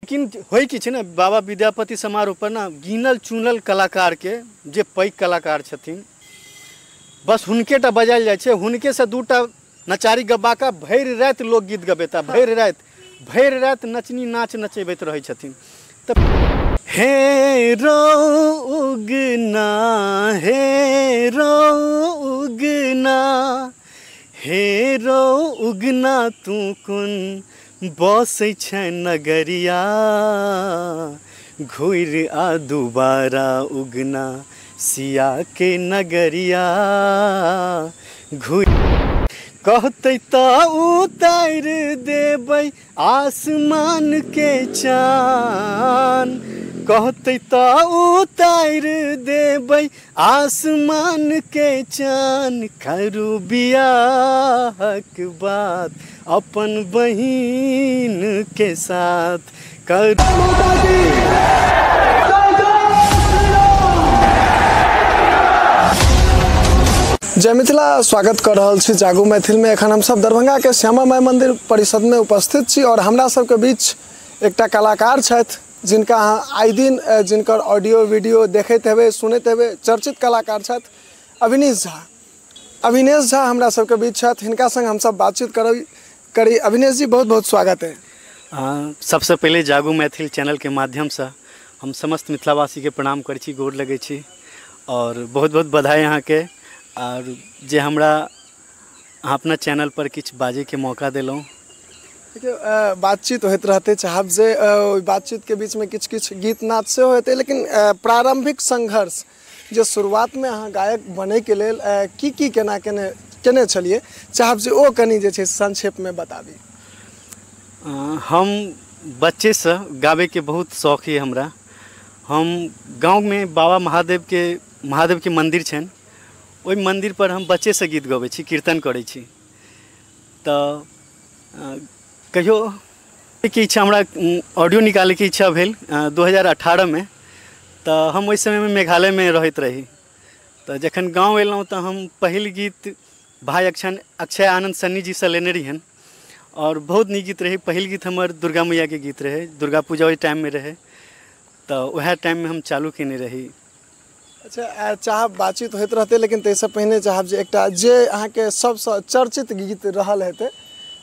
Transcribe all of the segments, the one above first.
लेकिन होइ की छै ने, बाबा विद्यापति समारोह पर ना गिनल चुनल कलाकार के, जे पैघ कलाकार छथिन बस हुनके टा बजायल जाइ छै। हुनके से दूटा नचारी गब्बा का भरि राति लोक गीत गबेता, भरि राति नचनी नाच नचेबैत रहै छथिन। तऽ हे रौ उगना, हे रौ उगना, हे रौ उगना, तू कोन बसै छै नगरिया, घुरि आ दुबारा उगना सिया के नगरिया। घुरि कहतै तऽ उतारि देबै आसमान के चान, कहतै तऽ उतारि देबै आसमान के चान, करू बियाहक बात अपन बहिन के साथ करू। जय मिथिला, स्वागत कर रहल छी जागू मैथिल में। एखन हम सब दरभंगा के श्यामा माई मंदिर परिषद में उपस्थित छी और हमरा सबके बीच एकटा कलाकार छथि जिनका अहाँ आइ दिन जिनकर ऑडियो वीडियो देखैत हेबै, सुनैत हेबै, चर्चित कलाकार छथि अभिनेश झा। अभिनेश झा हमरा सबके बीच छथि, हिनका संग हमसब बातचीत करी। अभिनेश जी, बहुत बहुत स्वागत है। सबसे पहले जागू मैथिल चैनल के माध्यम से हम समस्त मिथिलावासी के प्रणाम करै छी, गोर लगै छी और बहुत बहुत बधाई अहाँके, और जे हमरा अहाँ अपना चैनल पर किछु बाजैके मौका देलहुँ। देखियौ, बातचीत होइत रहतै, चाहब जे ओहि बातचीतके बीचमे किछु किछु गीत नाद सेहो हेतै, लेकिन प्रारम्भिक संघर्ष जे शुरुआतमे अहाँ गायक बनैके लेल की की केना केने केने छलियै, चाहब जे ओ कनि जे छै संक्षेपमे बताबी। हम बच्चेसँ गाबैके बहुत शौक यऽ हमरा। हम गाँवमे बाबा महादेवके मन्दिर छनि, ओहि मन्दिर पर हम बच्चेसँ गीत गबै छी, कीर्तन करै छी। तऽ कहियो के इच्छा हमरा ऑडियो निकालैके इच्छा भेल 2018 में। तऽ हम ओहि समयमे मेघालयमे रहैत रही। तऽ जखन गाँव एलहुँ तऽ हम पहिल गीत भाई अक्षय आनंद सन्नी जीसँ लेने रहियनि और बहुत नीक गीत रहै। पहिल गीत हमर दुर्गा मैयाके गीत रहै, दुर्गा पूजा ओहि टाइममे रहै, तऽ उएह टाइममे हम चालू केने रही। अच्छा, चाहब बातचीत होइत रहतै, लेकिन ताहिसँ पहिने चाहब जे एकटा जे अहाँके सबसँ चर्चित गीत रहल हेतै,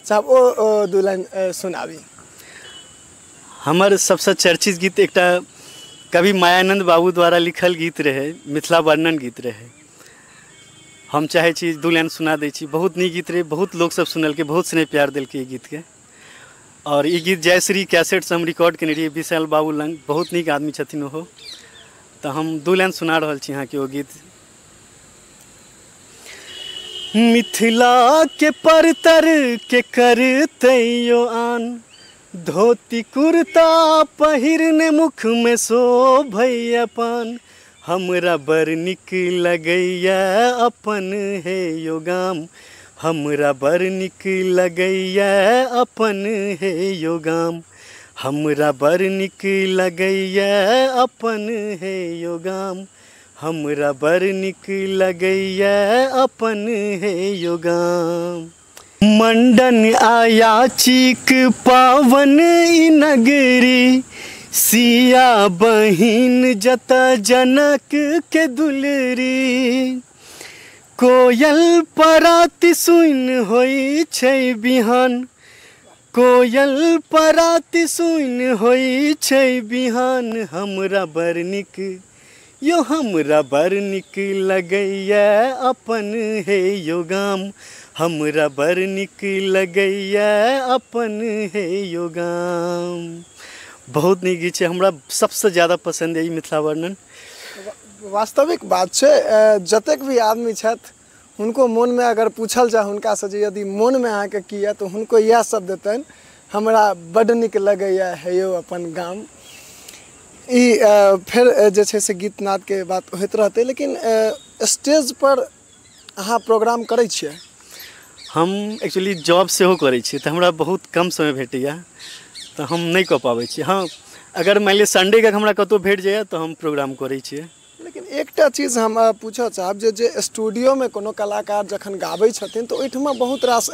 चाहब ओ दू लाइन सुनाबी। हमर सबसँ चर्चित गीत एकटा कवि मायानंद बाबू द्वारा लिखल गीत रहै, मिथिला वर्णन गीत रहै। हम चाहै छी दू लाइन सुना दै छी। बहुत नीक गीत रहै, बहुत लोकसब सुनलकै, बहुत स्नेह प्यार देलकै ई गीतके। और ई गीत जयश्री कैसेटसँ हम रिकॉर्ड केने रहियै विशाल बाबू लग, बहुत नीक आदमी छथिन ओहो। तऽ हम दू लाइन सुना रहल छी अहाँके ओ गीत। मिथिला के परतर के करतै यो आन, धोती कुर्ता पहिरने मुख में शोभैया पान, हमरा बड़ नीक लगैया अपन हे यो गाम, हमरा बड़ नीक लगैया अपन हे यो गाम, हमरा बड़ नीक लगैया अपन हे यो गाम, हमरा बड़ नीक लगैया अपन हे यो गाम। मंडन आयाचीक पावन ई नगरी, सिया बहिन जतऽ जनक के दुलरी, कोयल पराती सुनि होइ छै बिहान, कोयल पराती सुनि होइ छै बिहान, हमरा बड़ नीक यो हमरा बड़ नीक लगैया अपन हे यो गाम, हमरा बड़ नीक लगैया अपन हे यो गाम। बहुत नीक गीत छै, हमरा सबसँ ज्यादा पसन्द यऽ ई मिथिला वर्णन। वास्तविक बात छै, जतेक भी आदमी छथि हुनको मोनमे अगर पूछल जाय हुनकासँ जे यदि मोनमे अहाँके की यऽ, तऽ हुनको इएह शब्द देतनि, हमरा बड्ड नीक लगैया हे यौ अपन गाम। ई फेर जे छै से गीत नादके बात होइत रहतै, लेकिन स्टेज पर अहाँ प्रोग्राम करै छियै? हम एक्चुअली जॉब सेहो करै छियै, तऽ हमरा बहुत कम समय भेटैया, तऽ हम नहि कऽ पाबै छी। हँ, अगर मानि लिअ संडेके हमरा कतहु भेट जाइए तऽ हम प्रोग्राम करै छियै। लेकिन एकटा चीज हम पूछऽ चाहब जे स्टूडियोमे कोनो कलाकार जखन गाबै छथिन तऽ ओहिठमा बहुत रास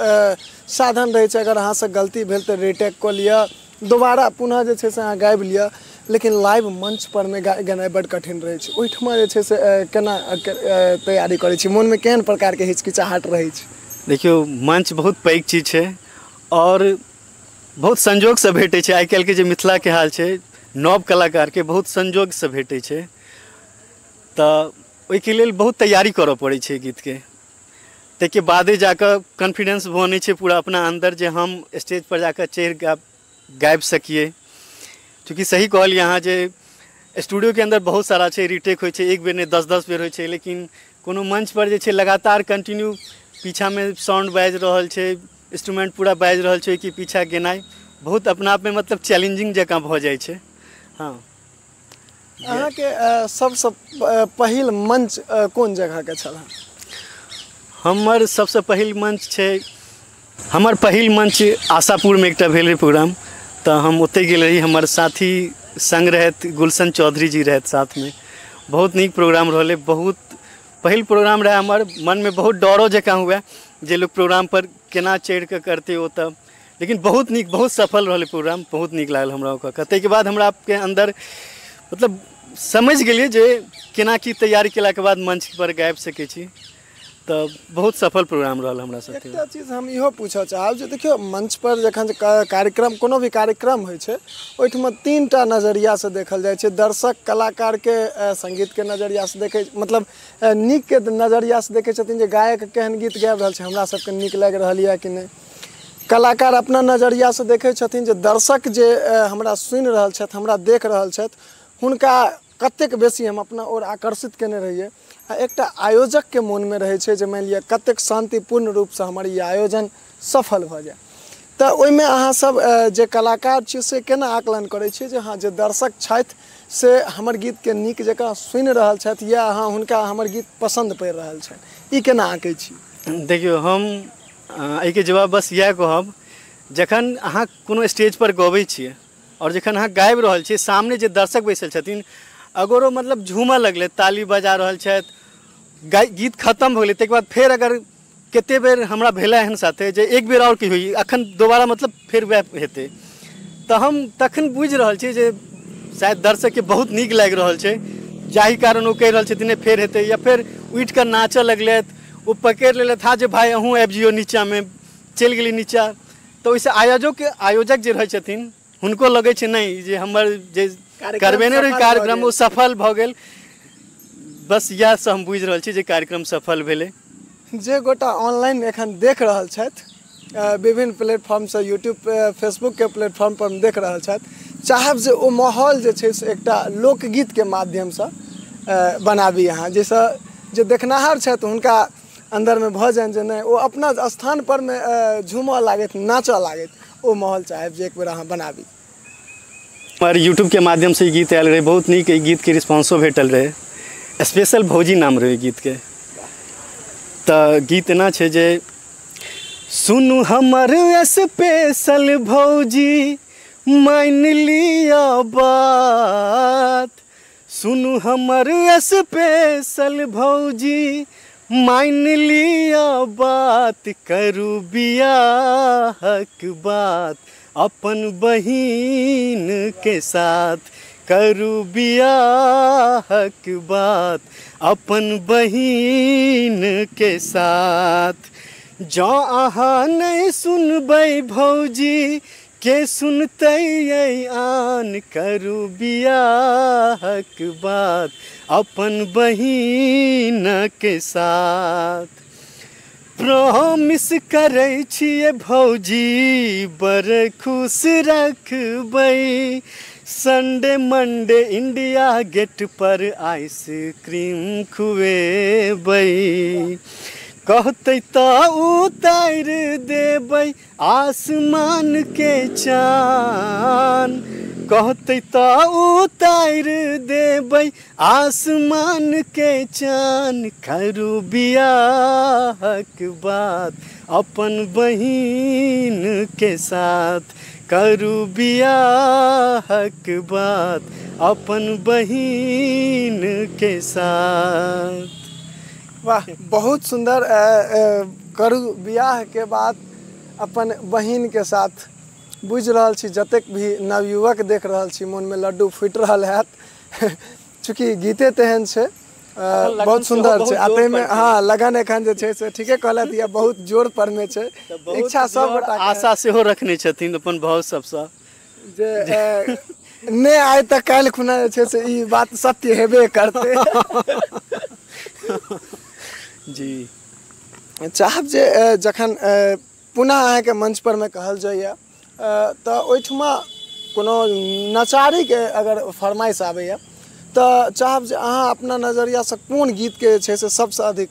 साधन रहै छै, अगर अहाँसँ गलती भेल तऽ रिटेक कऽ लिअ, दोबारा पुनः जे छै से अहाँ गाबि लिअ, लेकिन लाइव मंच पर मे गेनाइ बड कठिन रहै छै। ओहिठमा जे छै से केना तैयारी करै छी, मोनमे केहन प्रकारके हिचकिचाहट रहै छै? देखियौ, मंच बहुत पैघ चीज छै और बहुत संजोगसँ भेटै छै। आइ काल्हिके जे मिथिलाके हाल छै, नव कलाकारके बहुत संजोगसँ भेटै छै, तऽ ओहिके लेल बहुत तैयारी करऽ पड़ै छै गीतके। ताहिके बादे जाकऽ कॉन्फिडेंस बनै छै पूरा अपना अन्दर जे हम स्टेज पर जाकऽ चढ़ि गाबि सकिए। चूँकि सही कहलियै अहाँ जे स्टूडियोके अन्दर बहुत सारा छै, रिटेक होइ छै, एक बेर नहि 10-10 बेर होइ छै, लेकिन कोनो मंच पर जे छै लगातार कंटिन्यू पीछामे साउंड बाजि रहल छै, इंस्ट्रूमेंट पूरा बाजि रहल छै, कि पीछा गेनाइ बहुत अपना आपमे मतलब चैलेंजिंग जकाँ भऽ जाइ छै। हँ, अहाँके सबसँ पहिल मंच कोन जगहके छल? हमर सबसँ पहिल मंच छै, हमर पहिल मंच आशापुरमे एकटा भेल रहै प्रोग्राम, तऽ हम ओतहि गेल रही। हमर साथी सङ्ग रहथि, गुलशन चौधरी जी रहथि साथमे। बहुत नीक प्रोग्राम रहलै, बहुत पहिल प्रोग्राम रहै हमर। मनमे बहुत डरो जकाँ हुए जे लोक प्रोग्राम पर केना चढ़िकऽ करतै ओतऽ, लेकिन बहुत नीक, बहुत सफल रहलै प्रोग्राम, बहुत नीक लागल हमरा ओकर। ताहिके बाद हमरा आपके अन्दर मतलब समझि गेलियै जे केना की तैयारी केलाके बाद मंच पर गाबि सकै छी, तऽ बहुत सफल प्रोग्राम रहल हमरा साथे। एकटा चीज हम इहो पूछऽ चाहब जे देखियौ, मंच पर जखन कार्यक्रम, कोनो भी कार्यक्रम होइ छै, ओहिठमा 3टा नजरियासँ देखल जाइ छै। दर्शक कलाकारके संगीतके नजरियासँ देखै, मतलब नीकके नजरियासँ देखै छथिन जे गायक केहन गीत गाबि रहल छै, हमरा सबके नीक लागि रहल यऽ कि नहि। कलाकार अपना नजरियासँ देखै छथिन जे दर्शक जे हमरा सुनि रहल छथि, हमरा देख रहल छथि, हुनका कतेक बेसी हम अपना ओर आकर्षित केने रहियै। आ एकटा आयोजकके मोनमे रहै छै जे मानि लिअ कतेक शान्तिपूर्ण रूपसँ हमर ई आयोजन सफल भऽ जाय। तऽ ओहिमे अहाँ सब जे कलाकार छी से केना आकलन करै छियै जे हँ जे दर्शक छथि से हमर गीतके नीक जकाँ सुनि रहल छथि या हँ हुनका हमर गीत पसन्द पड़ि रहल छनि, ई केना आँकै छी? देखियौ, हम एहिके जवाब बस इएह कहब, जखन अहाँ कोनो स्टेज पर गबै छियै और जखन अहाँ गाबि रहल छियै, सामने जे दर्शक बैसल छथिन अगर ओ मतलब झूमऽ लगलै, ताली बजा रहल छथि, गीत खतम भऽ गेलै, ताहिके बाद फेर अगर कते बेर हमरा भेलै एहन साथे जे एक बेर आओर की होई, अखन दोबारा मतलब फेर वएह हेतै, तऽ हम तखन बुझि रहल छी जे शायद दर्शकके बहुत नीक लागि रहल छै, जाहि कारण ओ कहि रहल छथिन नहि फेर हेतै, या फेर उठिकऽ नाचऽ लगलथि, ओ पकड़ि लेलथि, हाँ जे भाइ अहूँ आबि जइयौ नीचाँमे, चलि गेली नीचाँ। तऽ ओहिसँ आयोजक जे रहै छथिन हुनको लगै छै नहि जे हमर जे करबेने रही कार्यक्रम ओ सफल भऽ गेल। बस इएहसँ हम बुझि रहल छी जे कार्यक्रम सफल भेलै। जे गोटा ऑनलाइन एखन देख रहल छथि, विभिन्न प्लेटफॉर्मसँ, यूट्यूब फेसबुकके प्लेटफॉर्म पर देख रहल छथि, चाहब जे ओ माहौल जे छै से एकटा लोकगीतके माध्यमसँ बनाबी अहाँ, जाहिसँ जे देखनाहार छथि हुनका अन्दरमे भऽ जानि जे नहि ओ अपना स्थान पर मे झूमऽ लागथि, नाचऽ लागथि, ओ माहौल चाहब जे एक बेर अहाँ बनाबी। हमर यूट्यूबके माध्यमसँ ई गीत आयल रहै, बहुत नीक एहि गीतके रिस्पॉन्सो भेटल रहै। स्पेशल भौजी नाम रहै गीतके। तऽ गीत एना छै जे सुनू हमर स्पेशल भौजी मानि लिअ बात, सुनू हमर स्पेशल भौजी मानि लिअ बात, करू बियाहक बात अपन बहिन के साथ, करू बियाहक बात अपन बहिन के साथ। जँ अहाँ नहि सुनबै भौजी के सुनतै आन, करू बियाहक बात अपन बहिन के साथ। प्रॉमिस करै छियै भौजी बड़ खुश रखबै, संडे मंडे इंडिया गेट पर आइसक्रीम खुएबै, कहतै तऽ उतारि देबै आसमान के चान, कहतै तऽ उतारि देबै आसमान के चान, करू बियाहक बात अपन बहिन के साथ, करू बियाहक बात अपन बहिन के साथ। वाह, बहुत सुंदर। करू बियाह के बात अपन बहिन के साथ, बुझि रहल छी जतेक भी नवयुवक देख रहल छी मोनमे लड्डू फूटि रहल हैत, चूँकि गीते तेहन छै, बहुत सुन्दर छै। आ ताहिमे हँ लगन एखन जे छै से ठीके कहलथि यऽ, बहुत जोर परमे छै, इच्छा सब गोटा आशा सेहो रखने छथिन अपन भाव सबसँ जे नहि आइ तऽ काल्हि खुना जे छै से ई बात सत्य हेबे करतै। जी चाहब जे जखन पुनः अहाँके मंच पर मे कहल जाइए तऽ ओहिठुमा कोनो नचारीके अगर फरमाइश आबैए तऽ चाहब जे अहाँ अपना नजरियासँ कोन गीतके जे छै से सबसँ अधिक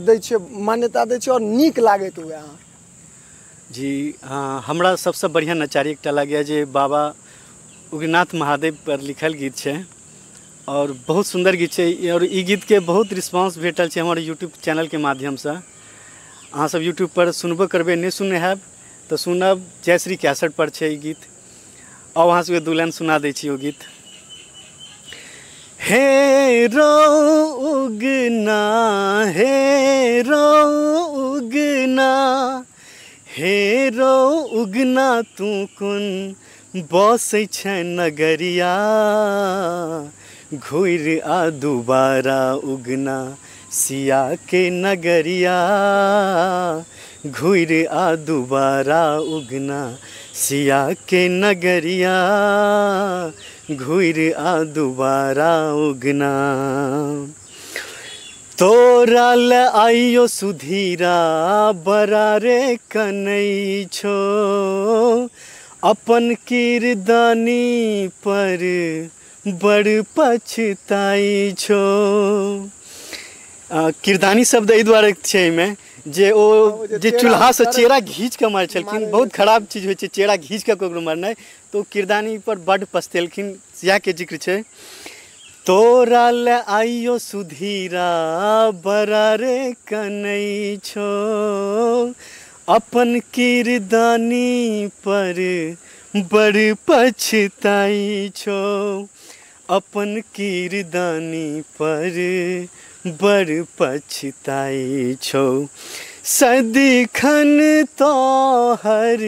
दै छियै, मान्यता दै छियै आओर नीक लागैत हुए अहाँ? जी हाँ, हमरा सबसँ बढ़िआँ नचारी एकटा लागैए जे बाबा उग्रनाथ महादेव पर लिखल गीत छै और बहुत सुन्दर गीत छै और ई गीतके बहुत रिस्पॉन्स भेटल छै हमर यूट्यूब चैनलके माध्यमसँ। अहाँ सब यूट्यूब पर सुनबो करबै, नहि सुनने हैब तऽ सुनब, जयश्री कैसेट पर छै ई गीत। आउ अहाँ सबके दू लाइन सुना दै छी ओ गीत। हे रौ उगना, हे रौ उगना, हे रौ उगना तू कोन बसै छै नगरिया, घुरि आ दुबारा उगना सिया के नगरिया, घुरि आ दुबारा उगना सिया के नगरिया, घुरि आ दुबारा उगना। तोरा ले आइयो सुधीरा बड़ा रे कनै छो, अपन किरदानी पर बड़ पछताई छो। किरदानी शब्द एहि दुआरे छै एहिमे जे ओ जे चूल्हासँ चेरा घीच कऽ मारै छलखिन, बहुत खराब चीज होइ छै चेरा घीच कऽ ककरो मारनाइ, तऽ ओ किरदानी पर बड्ड पछतेलखिन, इएहके जिक्र छै। तोरा ले आइयो सुधीरा बड़ा रे कनै छो, अपन किरदानी पर बड़ पछताई छो, अपन किरदानी पर बड़ पछताई छो। सदिखन तोहर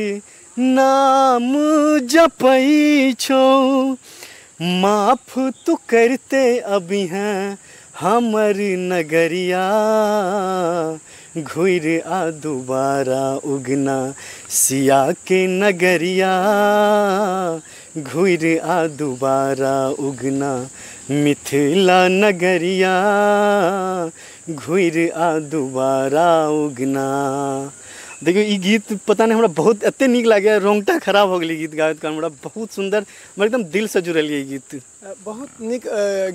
नाम जपै छो, माफ तू करते अभी हैं हमर नगरिया, घुरि आ दुबारा उगना सिया के नगरिया, घुरि आ दुबारा उगना मिथिला नगरिया, घुरि आ दुबारा उगना। देखियौ ई गीत पता नहि हमरा बहुत एते नीक लागैए, रोंगटा खराब हो गेलै गीत गाबैत काल, हमरा बहुत सुन्दर, हमरा एकदम दिलसँ जुड़ल यऽ ई गीत। बहुत नीक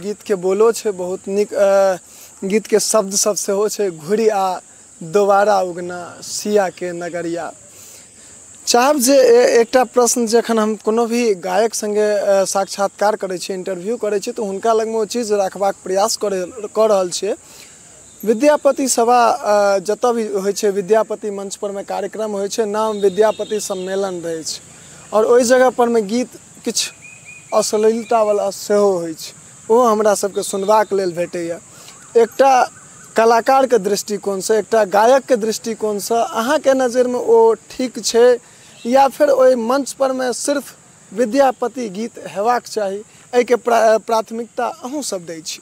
गीतके बोलो छै, बहुत नीक गीतके शब्द सब सेहो छै, घुरि आ दोबारा उगना सिया के नगरिया। चाहब जे एकटा प्रश्न, जखन हम कोनो भी गायक संगे साक्षात्कार करै छियै, इंटरव्यू करै छियै, तऽ हुनका लगमे ओ चीज रखबाक प्रयास कऽ रहल छियै। विद्यापति सभा जतऽ भी होइ छै, विद्यापति मंच पर मे कार्यक्रम होइ छै, नाम विद्यापति सम्मेलन रहै छै और ओहि जगह पर मे गीत किछु अश्लीलतावला सेहो होइ छै, ओहो हमरा सबके सुनबाक लेल भेटैए। एकटा कलाकारके दृष्टिकोणसँ, एकटा गायकके दृष्टिकोणसँ अहाँके नजरिमे ओ ठीक छै या फेर ओहि मंच पर मे सिर्फ विद्यापति गीत हेबाक चाही, एहिके प्राथमिकता अहूँ सब दै छी?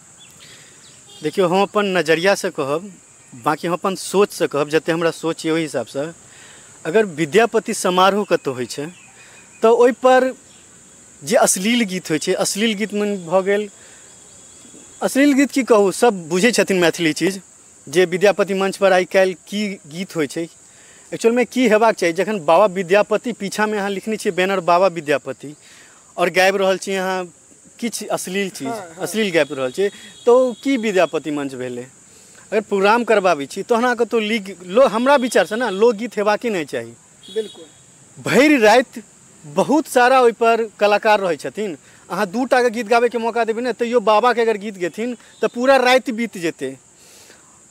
देखियौ हम अपन नजरियासँ कहब, बाँकी हम अपन सोचसँ कहब, जतेक हमरा सोच यऽ ओहि हिसाबसँ। अगर विद्यापति समारोह कतहु होइ छै तऽ ओहिपर जे अश्लील गीत होइ छै, अश्लील गीत मन भऽ गेल, अश्लील गीत की कहू, सब बुझै छथिन मैथिली चीज, जे विद्यापति मंच पर आइ काल्हि की गीत होइ छै, एक्चुअलमे की हेबाक चाही। जखन बाबा विद्यापति पीछामे अहाँ लिखने छियै बैनर बाबा विद्यापति और गाबि रहल छी अहाँ किछु अश्लील चीज, अश्लील गाबि रहल छी, तऽ ओ की विद्यापति मंच भेलै? अगर प्रोग्राम करबाबै छी तहन अहाँ कतहु लीक लो, हमरा विचारसँ ने लोकगीत हेबाके नहि चाही। बिल्कुल। भरि राति बहुत सारा ओहिपर कलाकार रहै छथिन, अहाँ दू टाके गीत गाबैके मौका देबै ने, तैयो बाबाके अगर गीत गेथिन तऽ पूरा राति बीत जेतै।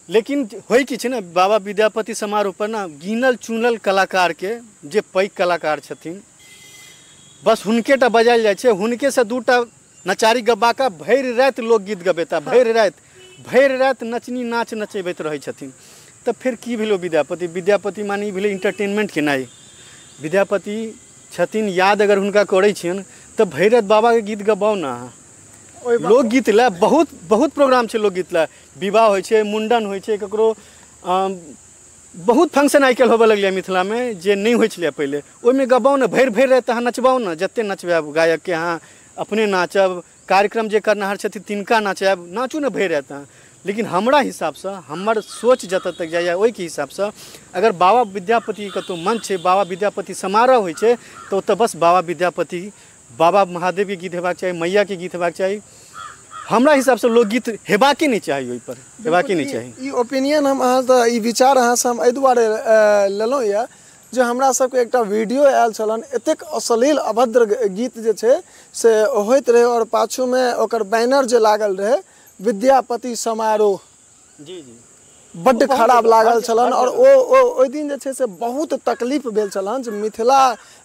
लेकिन होइ की छै ने, बाबा विद्यापति समारोह पर ने गिनल चुनल कलाकारके, जे पैघ कलाकार छथिन, बस हुनके टा बजायल जाइ छै, हुनकेसँ दू टा नचारी गबाकऽ भरि राति लोकगीत गबेता, भरि राति नचनी नाच नचेबैत रहै छथिन। तऽ फेर की भेलै विद्यापति? विद्यापति माने ई भेलै इंटरटेनमेंट केनाइ। विद्यापति छथिन, याद अगर हुनका करै छियनि तऽ भरि राति बाबाके गीत गबाउ ने अहाँ। लोकगीत लए बहुत बहुत प्रोग्राम छै, लोकगीत लए विवाह होइ छै, मुण्डन होइ छै, ककरो बहुत फंक्शन आइ काल्हि होबऽ लगलै मिथिलामे जे नहि होइ छलै पहिले, ओहिमे गबाउ ने भरि भरि राति अहाँ नचबाउ ने, जतेक नचबायब गायकके अहाँ अपने नाचब, कार्यक्रम जे करनाहर छथिन तिनका नचायब, नाचू ने भरि राति अहाँ। लेकिन हमरा हिसाबसँ, हमर सोच जतऽ तक जाइए ओहिके हिसाबसँ अगर बाबा विद्यापति कतहु मंच छै, बाबा विद्यापति समारोह होइ छै, तऽ ओतऽ बस बाबा विद्यापति, बाबा महादेवके गीत हेबाक चाही, मैयाके गीत हेबाक चाही। हमरा हिसाबसँ लोकगीत हेबाके नहि चाही, ओहिपर हेबाके नहि चाही। ई ओपिनियन हम अहाँसँ, ई विचार अहाँसँ हम एहि दुआरे लेलहुँ यऽ जे हमरा सबके एकटा वीडियो आयल छलनि, एतेक अश्लील अभद्र गीत जे छै से होइत रहै आओर पाछूमे ओकर बैनर जे लागल रहै विद्यापति समारोह, जी जी, बड्ड खराब लागल छलनि। आओर ओ ओहि दिन जे छै से बहुत तकलीफ भेल छलनि जे मिथिला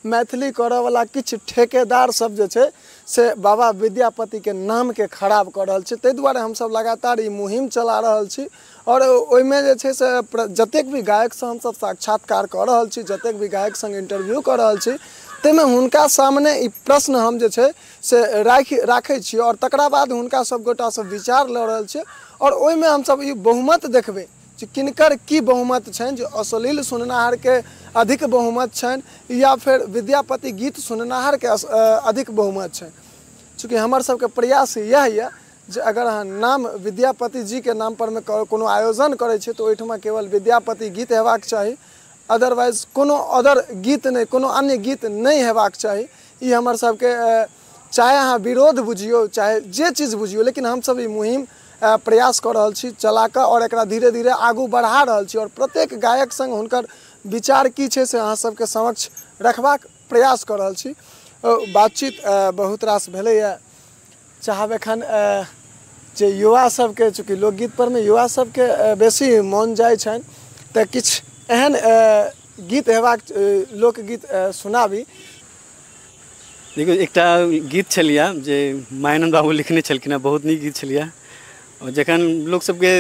मैथिली करऽवला किछु ठेकेदार सब जे छै से बाबा विद्यापतिके नामके खराब कऽ रहल छै। ताहि दुआरे हमसब लगातार ई मुहिम चला रहल छी आओर ओहिमे जे छै से जतेक भी गायकसँ हमसब साक्षात्कार कऽ रहल छी, जतेक भी गायक सङ्ग इंटरव्यू कऽ रहल छी, ताहिमे हुनका सामने ई प्रश्न हम जे छै से राखै छी आओर तकरा बाद हुनका सब गोटासँ विचार लऽ रहल छी आओर ओहिमे हमसब ई बहुमत देखबै जे किनकर की बहुमत छनि, जे अश्लील सुननाहारके अधिक बहुमत छनि या फेर विद्यापति गीत सुननाहारके अधिक बहुमत छनि। चूँकि हमर सबके प्रयास इएह यऽ जे अगर अहाँ नाम विद्यापति जीके नाम परमे कोनो आयोजन करै छी तऽ ओहिठमा केवल विद्यापति गीत हेबाक चाही, अदरवाइज कोनो अदर गीत नहि, कोनो अन्य गीत नहि हेबाक चाही। ई हमर सबके, चाहे अहाँ विरोध बुझियौ चाहे जे चीज बुझियौ, लेकिन हमसब ई मुहिम प्रयास कऽ रहल छी चला कऽ आओर एकरा धीरे धीरे आगू बढ़ा रहल छी आओर प्रत्येक गायक सङ्ग हुनकर विचार की छै से अहाँ सबके समक्ष रखबाक प्रयास कऽ रहल छी। बातचीत बहुत रास भेलैए। चाहब एखन जे युवा सबके, चूँकि लोकगीत परमे युवा सबके बेसी मोन जाइ छनि, तऽ किछु एहन गीत हेबाक लोकगीत सुनाबी। देखियौ, एकटा गीत छलियै जे मायानन्द बाबू लिखने छलखिन हेँ, बहुत नीक गीत छलियै। आओर जखन लोक सबके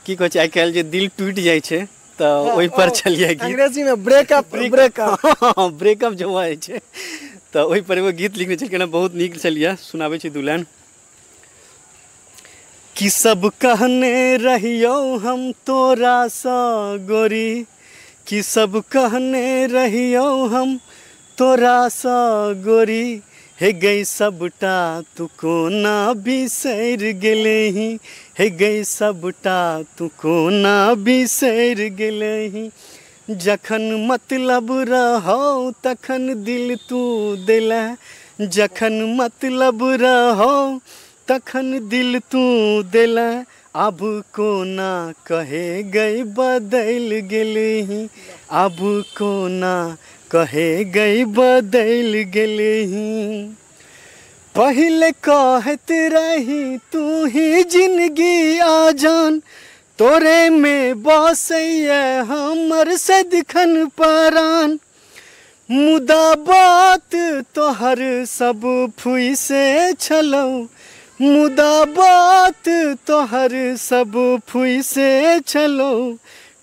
की कहै छै आइ काल्हि जे दिल टूटि जाइ छै तऽ ओहिपर छलियै गीत, अंग्रेजीमे ब्रेकअप, ब्रेकअप ब्रेकअप जे भऽ जाइ छै तऽ ओहिपर एगो गीत लिखने छलखिन हेँ, बहुत नीक छलियै, सुनाबै छी दू लाइन। कि सब कहने रहियौ हम तोरासँ गोरी, कि सब कहने रहियौ हम तोरासँ गोरी, हे गई सबटा तू कोना बिसरि गेलही, हे गई सबटा तू कोना बिसरि गेलही, जखन मतलब रहौ तखन दिल तू देला, जखन मतलब रहौ तखन दिल तू देला, अब कोना कहे गई बदलि गेलही, अब कोना कहे गई बदलि गेलही। पहले कहत रही तू ही जिंदगी आजान, तोरे में बसैया हमर सदिखन परान, मुदा बात तोहर सब फुइसे छलौ, मुदा बात तोहर सब फुइसे छलौ,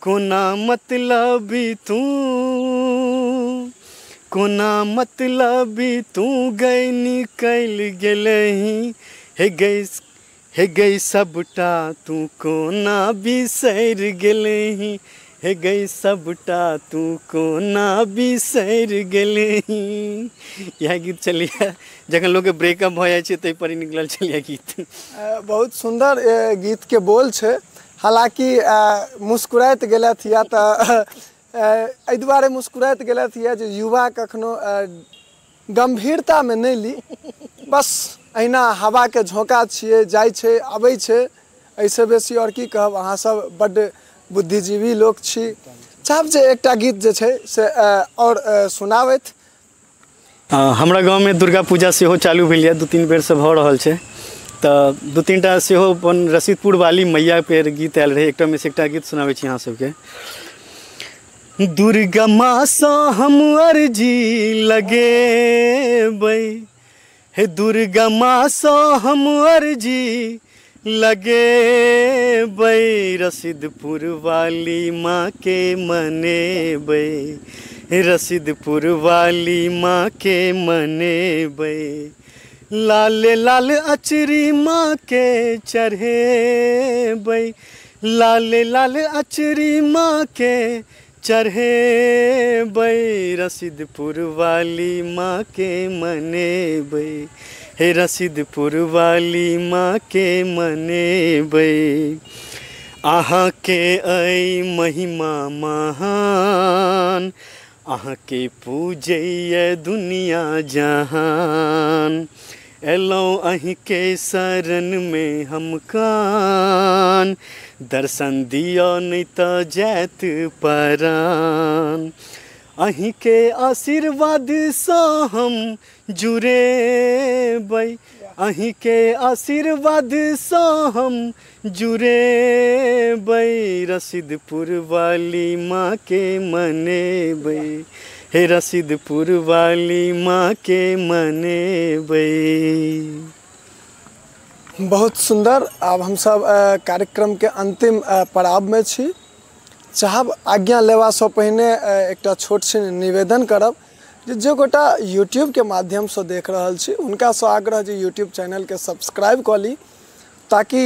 कोना मतलबी तू, कोना मतलबी तू गई निकलि गेलही, हे गई सबटा तू कोना बिसरि गेलही, हे गई सबटा तू कोना बिसरि गेलही। इएह गीत छलियै, जखन लोकके ब्रेकअप भऽ जाइ छै ताहि पर निकलल छलियै गीत। बहुत सुन्दर गीतके बोल छै। हालाँकि मुस्कुराइत गेलथि या तऽ एहि दुआरे मुस्कुराइत गेलथि यऽ जे युवा कखनो गम्भीरतामे नहि ली, बस अहिना हवाके झोंका छियै, जाइ छै अबै छै, एहिसँ बेसी आओर की कहब। अहाँ सब बड्ड बुद्धिजीवी लोक छी। चाहब जे एकटा गीत जे छै से आओर सुनाबथि। हमरा गाँवमे दुर्गा पूजा सेहो चालू भेल यऽ, 2-3 बेरसँ भऽ रहल छै, तऽ 2-3 टा सेहो अपन रसीदपुर वाली मैया पर गीत आयल रहै, एकटामे से एकटा गीत सुनाबै छी अहाँ सबके। दुर्गा माँ सँ हम अर्जी लगेबै, हे दुर्गा माँ सँ हम अर्जी लगेबै, रसीदपुर वाली माँ के मनेबै, रसीदपुर वाली माँ के मनेबै। लाल लाल अचरी माँ के चढ़ेबै, लाल लाल अचरी माँ के चढ़ेबै, रसीदपुर वाली माँ के मनेबै, हे रसीदपुर वाली माँ के मनेबै। अहाँके अइ महिमा महान, अहाँके पूजैए दुनिया जहान, एलहुँ अहीँके शरणमे हम कान, दर्शन दिअ नहि तऽ जायत परान। अहीँके आशीर्वादसँ हम जुड़ेबै, अहीँके आशीर्वादसँ हम जुड़ेबै, रसीदपुर वाली माँ के मनेबै, हे रसीदपुर वाली माँ के मनेबै। बहुत सुंदर। आब हमसब कार्यक्रम के अंतिम पड़ाव में छी। चाहब आज्ञा लेबासँ पहिने एकटा छोट छिन निवेदन करब जे जे गोटा यूट्यूब के माध्यमसँ देख रहल छी हुनकासँ आग्रह जे यूट्यूब चैनलके सब्सक्राइब कऽ ली, ताकि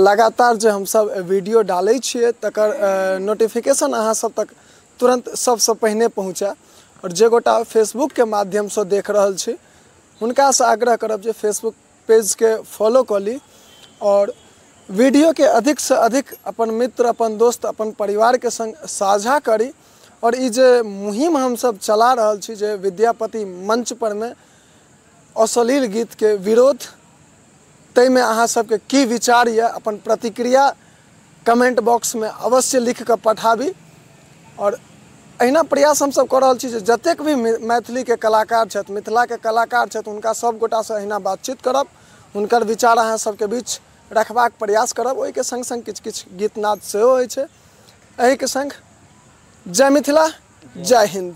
लगातार जे हमसब वीडियो डालै छियै तकर नोटिफिकेशन अहाँ सब तक तुरंत सबसँ पहिने पहुँचै। और जे गोटा फेसबुक के माध्यमसँ देख रहल छी हुनकासँ आग्रह करब जे फेसबुक पेजके फॉलो कऽ ली और वीडियो के अधिक से अधिक अपन मित्र, अपन दोस्त, अपन परिवार के संग साझा करी। और ई जे मुहिम हमसब चला रहल छी जे विद्यापति मंच पर में अश्लील गीत के विरोध, ताहिमे अहाँ सबके की विचार यऽ अपन प्रतिक्रिया कमेंट बॉक्स में अवश्य लिख कऽ पठाबी। और अहिना प्रयास हमसब कऽ रहल छी जे जतेक भी मैथिली के कलाकार छथि, मिथिला के कलाकार छथि, हुनका सब गोटासँ अहिना बातचीत करब, हुनकर विचार अहाँ सबके बीच रखबाक प्रयास करब। ओहिके संग संग किछु किछु गीतनाद सेहो होइ छै। एहिके संग जय मिथिला, जय हिंद।